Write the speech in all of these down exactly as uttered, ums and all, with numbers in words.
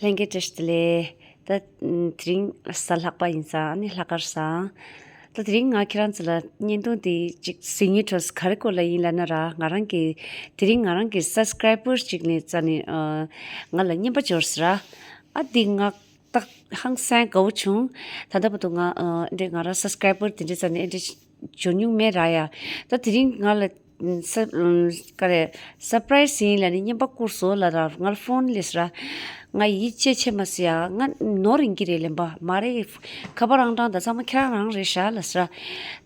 ལྷན་རྒྱས་བཀྲ་ཤིས་བདེ་ལེགས། ད་དེ་རིང་གཟའ་ལྷག་པ་ཡིན་ཙང་ཨ་ནི་ལྷག་དཀར་བཟང་། ད་དེ་རིང་ང་ཁྱེད་རང་ཚོ་ལ་བརྙན་ཐུང་དེ་ཅིག་གཟིགས་ཉེ་འཕྲོ་ག་རེ་སྐོར་ལ་ཡིན་ལབ་ན་ར། ང་རང་གི་དེ་རིང་ང་རང་གི་སབ་སི་ཀ་རའི་བར་ཅིག་ནས་རྩ་ནས་ཨ་ང་ལ་རྔན་པ་འབྱོར་སོང་ར། ཨ་འདི་ང་ད་ཧང་སང་དགའ་བོ་བྱུང་། ད་ལྟ་བར་དུ་ང་ཨ་འདྲེ་ང་རང་སབ་སི་ཀ་རའི་བར་དེ་འདྲ་རྩ་ནས་ཨ་འདྲེ་འབྱོར་མྱོང་མེད་ར་ཡ། ད་དེ་རིང་ང་ལ་ས་ཨུམ་ག་རེ་སར་པ་རའི་སི་ཡིན་ལབ་ནས་རྔན་པ་བསྐུར་སོང་ལབ་ར། ང་ལ་ཕོན་སླེབས་ར། ང་ཡིད་ཆེས་བྱེད་མ་སྲིད་ཡ། ང་ནོར་ཡིན་གྱི་རེད་ལབ་པ་མ་རེད། ཁ་པར་རང་གྲངས་དང་ཚང་མ་ཁྱེད་རང་རང་རེད་ཤག་ལབ་ར།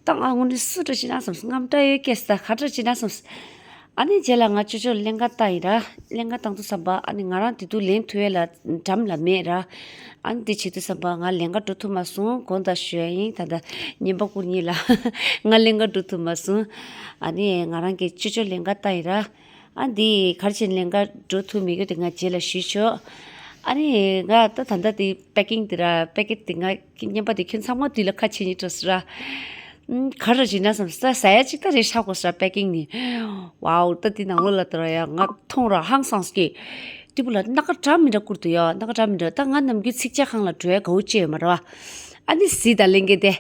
ད་ང་དངོས་གནས་སུ་འདྲ་བྱེད་ན་བསམས། རྔམ་སྐྲག་ཡོད་སྐད་ས་ག་འདྲ་བྱེད་ན་བསམས། ཨ་ནི་རྗེས་ལ་ང་ཅོ་ཅོ་ལ་ལན་འགའ་བཏང་ཡིན་ར། ལན་འགའ་བཏང་དུས་ཙམ་པ་ཨ་ནི་ང་རང་དེ་དུས་ལེན་ཐུབ་ཡས་ལ་འགྲམ་ལ་མེད་ར། ཨ་ནི་དེ་བྱེད་དུས་ཙམ་པ་ང་ལེན་ག་འགྲོ་ཐུབ་མ་སོང་། དགོངས་དག་ཞུ་ཡ་ཡིན། ད་ལྟ་རྔན་པ་བསྐུར་མཁན་ལ་ང་ལེན་ག་འགྲོ་ཐུབ་མ་སོང་། ཨ་ནི་ང་རང་གི་ཅོ་ཅོ་ལེན་ག་བཏང་ཡིན་ར། ཨ་འདི་ག་རེ་བྱས་ནས་ལེན་ག་འགྲོ་ཐུབ་མེད་རྒྱུ་དེ་ང་རྗེས་ལ་ཞུས་ཆོག། ཨ་ནི་ང་ད་ད་ལྟ་དེ་པེ་ཀིང་དེ་ར། པེ་ཀེཊ་དེ་ང་རྔན་པ་དེ་ཁྱོད་ཚང་མ་དུས་ལ་ཁ་ཕྱེ་ཉིད་འགྲོ་སོང་ར། ཨུམ། ག་རེ་བྱེད་ན་བསམས། ཟ་ཡ་གཅིག་ད་རེ་ཧྲ་གོ་སོང་ར་པེ་ཀིང་ནི། ཝའོ། ད་དེ་ནང་ལོགས་ལ་ད་ར་ཡ་ང་མཐོང་ར་ཧང་སངས་ཀྱི། ཏི་པུ་ལ་སྣ་ཁ་འདྲ་མི་འདྲ་བསྐུར་འདུག་ཡ། སྣ་ཁ་འདྲ་མི་འདྲ། ད་ང་ནམ་རྒྱུན་ཚིག་ཇ་ཁང་ལ་འགྲོ་ཡ་དགའ་བོ་བྱས་ཡོད་མ་རེད་བ། ཨ་ནི་གཟིགས་དང་ལྷན་རྒྱས་དེ།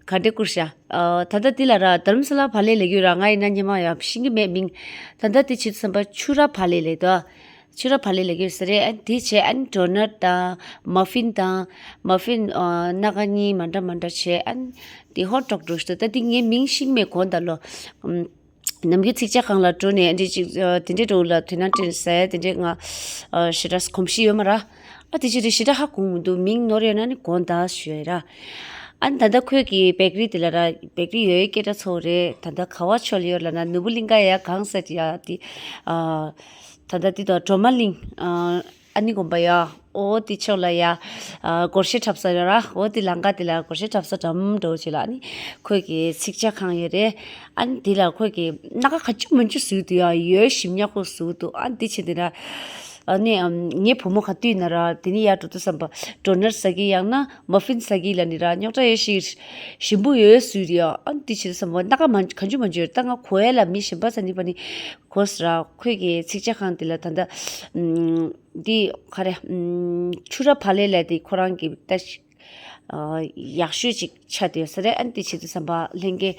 ག་འདྲ་བསྐུར་ཤག། ཨ་ད་ལྟ་དེ་ལ་ར་དྷ་རམ་ས་ལ་བག་ལེབ་ལབ་ཀྱི་ཡོད་ར། ང་ཡིན་ན་སྙན་མ་ཡ་ཤེས་ཀྱི་མེད་མིང་། ད་ལྟ་དེ་བྱེད་དུས་ཙམ་པ་ཕྱུ་ར་བག་ལེབ་ལབ་འདུག། ཕྱུ་ར་བག་ལེབ་ལབ་ཀྱི་ཡོད་ས་རེད། ཨ་དེ་བྱས་ཨ་ནི་ཌོ་ནཊ་དང་མ་ཕིན་དང་། མ་ཕིན་ཨ་སྣ་ཁ་གཉིས་མ་འདྲ་མ་འདྲ་བྱས། ཨ་ནི་དེ་ཧོཊ་ཌོག་འགྲོ་ཤི། ད་དེ་ངའི་མིང་ཤེས་ཀྱི་མེད། དགོངས་དག་ལོ། ཨམ། ནམ་རྒྱུན་ཚིག་ཇ་ཁང་ལ་འགྲོ་ནས་ཨ་འདྲ་ཅིག་ཨ་དེ་འདྲའི་འགྲོ་ལ་དེ་ན་དྲན་ཟེར་དེ་འདྲའི་ང་ཨ་ཞེ་དྲག་གོམས་གཤིས་ཡོད་མ་ར། ཨ་དེ་ཕྱིར་ཞེ་དྲག་ཧ་གོ་མི་འདུག། མིང་ནོར་ཡོད་ན་ནི་དགོངས་དག་ཞུ་ཡ་ར། ཨ་ནི་ད་ལྟ་ཁོས་ཀྱི་བེ་ཀ་རི་དེ་ལ་ར། བེ་ཀ་རི་ཡོད་ཡོད་སྐད་གྲགས་ཚོ་རེད། ད་ལྟ་ག་བ་ཕྱོགས་ལ་ཡོད་ལབ་ན་ནོར་བུ་གླིང་ག་ཡ་གང་ས་ཡ་དེ། ཨ་ད་ལྟ་དེ་དང་སྒྲོལ་མ་གླིང་ཨ་ཨ་ནི་དགོན་པ་ཡ། འོ་དེ་ཕྱོགས་ལ་ཡ། ཨ་སྒོར་གཞས་འཁྲབ་ས་ཡོད་ར། འོ་དེ་ལམ་ཁ་དེ་ལ་སྒོར་གཞས་འཁྲབ་ས་འགྲམ་འགྲོ་བྱེད་ལ་ཨ་ནི་ཁོས་ཀྱི་ཚིག་ཇ་ཁང་ཡོད་རེད། ཨ་ནི་དེ་ལ་ཁོས་ཀྱི་སྣ་ཁ་ག་ཅུ་མ་ཅུ་བཟོས་འདུག་ཡ། ཡོད་ཞིམ་ཉག་ཁོ་བཟོས་འདུག། ཨ་ནི་དེ་བྱེད་དེ་ར། ཨ་ནི་ཨམ་ངའི་བུ་མོ་ག་དུས་ཡིན་ན་ར་དེ་ནི་ཡར་འགྲོ་དུས་ཙམ་པ་ཌོ་ནཊ་ཟ་གི་ཡང་ན་མ་ཕིན་ཟ་གི་ལབ་ནི་ར། རྙོག་དྲ་ཡོད་ཤིག། ཞིམ་པོ་ཡོད་ཟེར་རེད་ཡ། ཨ་ནི་དེ་བྱེད་དུས་ཙམ་པ་སྣ་ཁ་མ་ག་ཅུ་མ་ཅུ་ཡོད། ད་ང་གོ་ཡ་ལ་མི་གཞན་པ་ཟ་ནི་པ་ནི་གོ་སོང་ར། ཁོས་ཀྱི་ཚིག་ཇ་ཁང་དེ་ལ་ད་ལྟ་ཨམ་འདི་ག་རེ་ཨམ་ཕྱུ་ར་བག་ལེབ་ལབ་དེ་ཁོ་རང་གི་ད་ཨ་ཡག་ཤོས་ཅིག་ཆགས་བསྡད་ཡོད་ས་རེད། ཨ་ནི་དེ་བྱེད་དུས་ཙམ་པ་ལྷན་རྒྱས་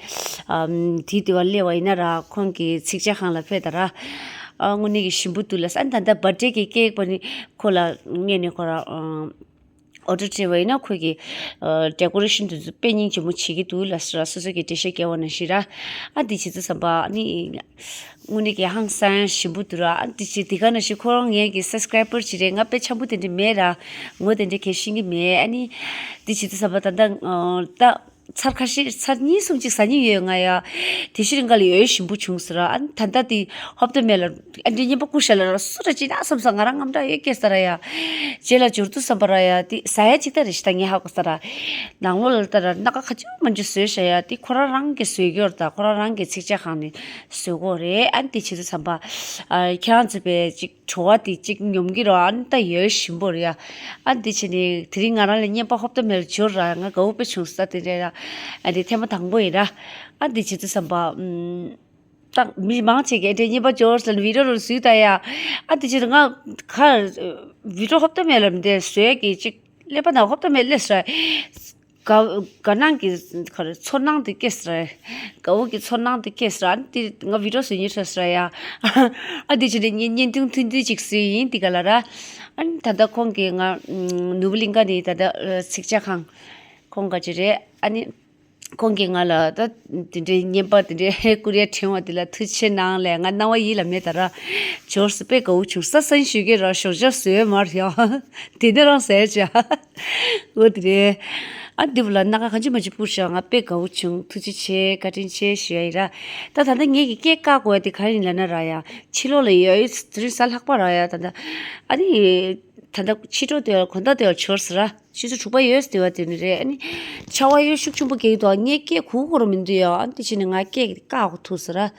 ཨམ་དེ་དེ་བ་སླེབས་པ་ཡིན་ན་ར། ཁོང་གི་ཚིག་ཇ་ཁང་ལ་ཕེབས་དང་ར། ཨ་དངོས་གནས་ཀྱི་ཞིམ་པོ་འདུག་ལབ་ས། ཨ་ནི་ད་ལྟ་བར་ཌེ་གི་ཀེག་པ་ནི་ཁོ་ལ་སྔོན་ནས་ཁོ་ར་ཨ་ཨོ་ཌར་སྤྲད་པ་ཡིན་ན་ཁོས་ཀྱི་ཨ་ཌེ་ཀོ་རེ་ཤན་དེ་ཚོ་དཔེ་སྙིང་རྗེ་མོ་བྱེད་ཀྱི་འདུག་ལབ་ས་ར། སོ་སོ་གི་འགྲེལ་བཤད་བསྐྱལ་བ་ནང་བཞིན་ར། ཨ་དེ་བྱེད་དུས་ཙམ་པ་ཨ་ནི། དངོས་གནས་ཀྱི་ཧང་སང་ཞིམ་པོ་འདུག་ར། ཨ་དེ་བྱས་དེ་ག་ནང་བཞིན་ཁོ་རང་ངའི་གི་སབ་སི་ཀ་རའི་བར་ཅིག་རེད། ང་དཔེ་འཆམ་པོ་དེ་འདྲ་མེད་ར། ངོ་དེ་འདྲ་གས་ཤེས་ཀྱི་མེད། ཨ་ནི་དེ་བྱེད་དུས་ཙམ་པ་ད་ལྟ་ཨ་ད་ཚར་ཁ་ཤས་ཚར་གཉིས་གསུམ་ཅིག་ཟ་མྱོང་ཡོད་ང་ཡ། དེ་ཕྱིར་འགའ་ལ་ཡོད་ཞིམ་པོ་བྱུང་ཟེར་ར། ཨ་ནི་ད་ལྟ་དེ་ཧོབ་ཏེ་མེད་ལ། ཨ་འདྲའི་རྔན་པ་བསྐུར་ཤག་ལབ་ར། སུ་ར་ཅིག་ན་བསམ་ས། ང་རང་རྔམ་སྐྲག་ཡོད་སྐད་ས་ར་ཡ། རྗེས་ལ་འབྱོར་དུས་ཙམ་པ་ར་ཡ་དེ་ཟ་ཡ་ཅིག་ད་རེ་ཞིག་ད་ངས་ཧ་གོ་ས་ར། ནང་ལོགས་ལ་ད་ར་སྣ་ཁ་ག་ཅུ་མ་ཅུ་བཟོས་ཤག་ཡ། དེ་ཁོ་རང་རང་གིས་བཟོས་ཀྱི་ཡོད་རེད། ད་ཁོ་རང་རང་གི་ཚིག་ཇ་ཁང་ནས་བཟོས་གོ་རེད། ཨ་ནི་དེ་བྱེད་དུས་ཙམ་པ་ཨ་ཁྱེད་རང་ཚོ་པའི་ཅིག་བྲོ་བ་དེ་ཅིག་མྱོང་གི་རོགས། ཨ་ནི་ད་ཡོད་ཞིམ་པོ་རེད་ཡ། ཨ་ནི་དེ་བྱས་ནས་དེ་རིང་ང་རང་ལ་རྔན་པ་ཧོབ་ཏེ་མེད་ལ་འབྱོར་ར། ང་དགའ་བོ་དཔེ་བྱུང་ས་དེ་རེད་ར། ཨ་དེ་ཐེངས་མ་དང་པོ་ཡིན་ར། ཨ་དེ་བྱེད་དུས་ཙམ་པ་ཨམ། ད་མི་མང་ཆེ་གིས་དེ་རྔན་པ་འབྱོར་ཟེར་ནས་བི་ཌི་ཡོ་རུ་བཟོས་ད་ཡ། ཨ་དེ་ཕྱིར་ང་ཁ་བི་ཌི་ཡོ་ཧོབ་ཏེ་མེད་ལབ་འདི་བཟོས་ཀྱི་ཅིག་ཀླད་པ་ནང་ཧོབ་ཏེ་མེད་སླེབས་སོང་། དགའ་དགའ་སྣང་གི་ཁ་རེ་ཚོར་སྣང་དེ་སྐྱེས་སོང་། དགའ་བོ་གི་ཚོར་སྣང་དེ་སྐྱེས་སོང་། ཨ་དེ་ང་བི་ཌི་ཡོ་བཟོ་ཉེ་ཤོས་སོང་ཡ། ཨ་དེ་ཕྱིར་ངས་བརྙན་ཐུང་ཐུང་ཐུང་ཅིག་བཟོས་ཡིན་དེ་ག་ལ་ར། ཨ་ད་ལྟ་ཁོང་གིས་ང་ནོར་བུ་གླིང་ག་ནས་ད་ལྟ་ཚིག་ཇ་ཁང་ཁོང་ག་ཅི་རེད། ཨ་ནི། ཁོང་གིས་ང་ལ་ད་དེ་འདྲའི་རྔན་པ་དེ་འདྲའི་བསྐུར་ཡ་དྲན་པ་དེ་ལ་ཐུགས་རྗེ་གནང་ལས། ང་རྣ་བ་ཡིད་ལ་མེད་ད་ར། འབྱོར་སོང་། དཔེ་དགའ་བོ་བྱུང་། ས་སང་ཞུ་གི་ར་ཞོགས་ཇ་བཟོས་མ་རེད་ཡ། དེ་ནས་རང་ཟས་བྱ། འོ་དེ་རེད། ཨ་འདི་བུ་ལ་སྣ་ཁ་གང་ཅི་མ་ཅི་སྤུར་ཤག། ང་དཔེ་དགའ་བོ་བྱུང་། ཐུགས་རྗེ་ཆེ། བཀའ་དྲིན་ཆེ་ཞུ་ཡ་ཡིན་ར། ད་ད་ལྟ་ངེད་ཀྱི་སྐད་བཀག་དགོས་ཡ་དེ་ག་རེ་ཡིན་ལབ་ན་ར་ཡ། ཕྱི་ལོགས་ལ་ཡོད་དེ་རིང་གཟའ་ལྷག་པ་ར་ཡ། ད་ད་ཨ་ནི། ད་ལྟ་ཕྱི་དྲོ་དེ་བ་དགོང་དག་དེ་བ་འབྱོར་སོང་ར། ཆུ་ཚོད་དྲུག་པ་ཡོལ་དེ་བ་དེ་ནི་རེད། ཨ་ནི་ཆར་པ་ཡོད་ཤུགས་ཆེན་པོ་རྒྱག་གི་འདུག། ངས་སྐད་གོ་གོ་ར་མི་འདུག་ཡ། ཨ་ནི་དེ་བྱས་ནས་ང་སྐད་བཀག་གོ་ཐུག་སོང་ར།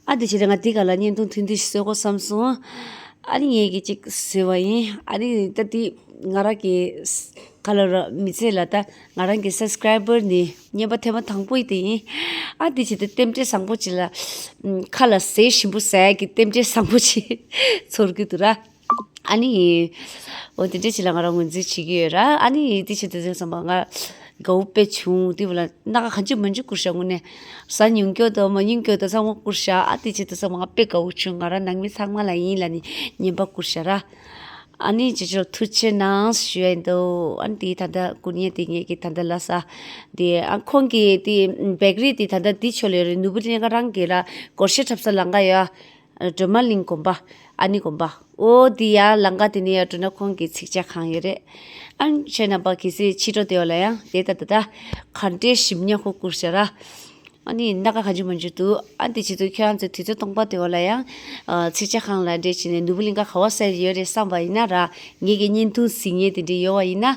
ཨ་དེ་བྱས་ནས་ང་འདི་ག་ལ་བརྙན་ཐུང་ཐུང་ཐུང་ཞིག་བཟོ་དགོས་བསམ་སོང་། ཨ་ནི་ངས་ཀྱི་ཅིག་བཟོས་པ་ཡིན། ཨ་ནི་ད་དེ་ང་རང་གི་ག་ལ་ར་མི་ཚེ་ལ་ད་ང་རང་གི་སབ་སི་ཀ་རའི་བར་ནི་རྔན་པ་ཐེངས་མ་དང་པོ་ཡིན་དེ་ཡིན། ཨ་དེ་བྱས་ཏེ་རྟེན་འབྲེལ་བཟང་པོ་ཅིག་ལ་ཁ་ལ་ཟས་ཞིམ་པོ་ཟ་ཡ་གི་རྟེན་འབྲེལ་བཟང་པོ་ཅིག་ཚོར་གི་འདུག་ར། ཨ་ནི། འོ་དེ་འདྲ་ཅིག་ལ་ང་རང་ངོས་འཛིན་བྱེད་ཀྱི་ཡོད་ར། ཨ་ནི་དེ་བྱེད་དུས་ཙམ་པ་ང་དགའ་བོ་དཔེ་བྱུང་། དེ་བ་ལ་སྣ་ཁ་གང་ཅི་མང་ཅི་བསྐུར་ཤག་དངོས་གནས་ཟ་མྱོང་རྒྱུ་དང་མ་མྱོང་རྒྱུ་དང་ཚང་མ་བསྐུར་ཤག་ཨ་དེ་བྱེད་དུས་ཙམ་པ་ང་དཔེ་དགའ་བོ་བྱུང་། ང་རང་ནང་མི་ཚང་མ་ལ་ཡིན་ལ་ནི་རྔན་པ་བསྐུར་ཤག་ར། ཨ་ནི་ཅི་ཅོ་ཐུགས་རྗེ་གནང་ཞུ་ཡ་ཡིན་འདུག་ཨ་ནི་དེ་ད་ལྟ་བསྐུར་མཁན་དེ་ངེད་ཀྱི་ད་ལྟ་ལ་ས་དེ་ཨ་ཁོང་གི་དེ་བེག་རི་དེ་ད་ལྟ་དེ་ཕྱོགས་ལ་ཡོད་རེད། ནོར་བུ་གླིང་ག་རང་གི་ར་སྒོར་གཞས་འཁྲབ་ས་ལམ་ཁ་ཡོད། སྒྲོལ་མ་གླིང་དགོན་པ། ཨ་ནི་དགོན་པ། ཨོ་དེ་ཡ་ལམ་ཁ་དེ་ནས་ཡར་འགྲོ་ན་ཁོང་གི་ཚིག་ཇ་ཁང་ཡོད་རེད། ཨ་ནི་ཁྱེད་རྣམ་པ་གལ་སྲིད་ཕྱི་དྲོ་དེ་བ་ལ་ཡང་དེ་ད་ད་ད་ག་འདྲའི་ཞིམ་ཉམས་ཁོ་བསྐུར་ཤག་ར། ཨ་ནི་སྣ་ཁ་གང་ཅི་མང་ཅི་འདུག་ཨ་དེ་བྱེད་དུས་ཁྱེད་རང་ཚོ་དུས་ཚོད་སྟོང་པ་དེ་བ་ལ་ཡང་ཚིག་ཇ་ཁང་ལ་འདྲེ་བྱས་ནས་ནོར་བུ་གླིང་ག་ག་བ་ཟེར་ཡོད་རེད་བསམ་པ་ཡིན་ན་ར། ངེད་ཀྱི་བརྙན་ཐུང་གཟིགས་མཁན་དེ་འདྲ་ཡོད་པ་ཡིན་ན།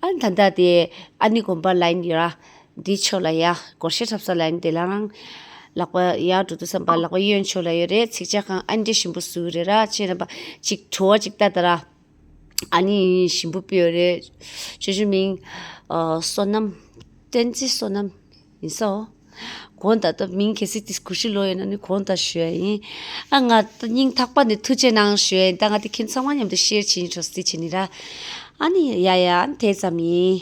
ཨ་ནི་ད་ལྟ་དེ་ཨ་ནི་དགོན་པ་ལ་ཡིན་ཡོད་ར། འདི་ཕྱོགས་ལ་ཡ་སྒོར་གཞས་འཁྲབ་ས་ལ་ཡིན། དེ་ལ་རང་ལག་པ་ཡར་འགྲོ་དུས་ཙམ་པ་ལག་པ་གཡོན་ཕྱོགས་ལ་ཡོད་རེད། ཚིག་ཇ་ཁང་ཨ་འདྲ་ཞིམ་པོ་བཟོས་རེད་ར། ཁྱེད་རྣམ་པ་ཅིག་བྲོ་བ་ཅིག་ལྟ་ད་ར། ཨ་ནི་ཞིམ་པོ་སྤོས་ཡོད་རེད། ཅོ་ཅོ་མིང་ཨ་བསོད་ནམས། བསྟན་འཛིན་བསོད་ནམས་ཡིན་ས་འོ། གོང་ད་ལྟ་མིང་གལ་སྲིད་དེ་གུ་ཤི་ལོ་ཡོད་ན་ནི་གོང་ད་ཞུ་ཡ་ཡིན། ཨ་ང་ད་སྙིང་ཐག་པ་ནས་ཐུགས་རྗེ་གནང་ཞུ་ཡ་ཡིན། ད་ང་དེ་ཁྱེད་ཚང་མ་མཉམ་དུ་ཤེར་བྱེད་ཡིན་འགྲོ་སྲིད་བྱེད་ནི་ར། ཨ་ནི་ཡ་ཡ་དེ་ཙམ་ཡིན།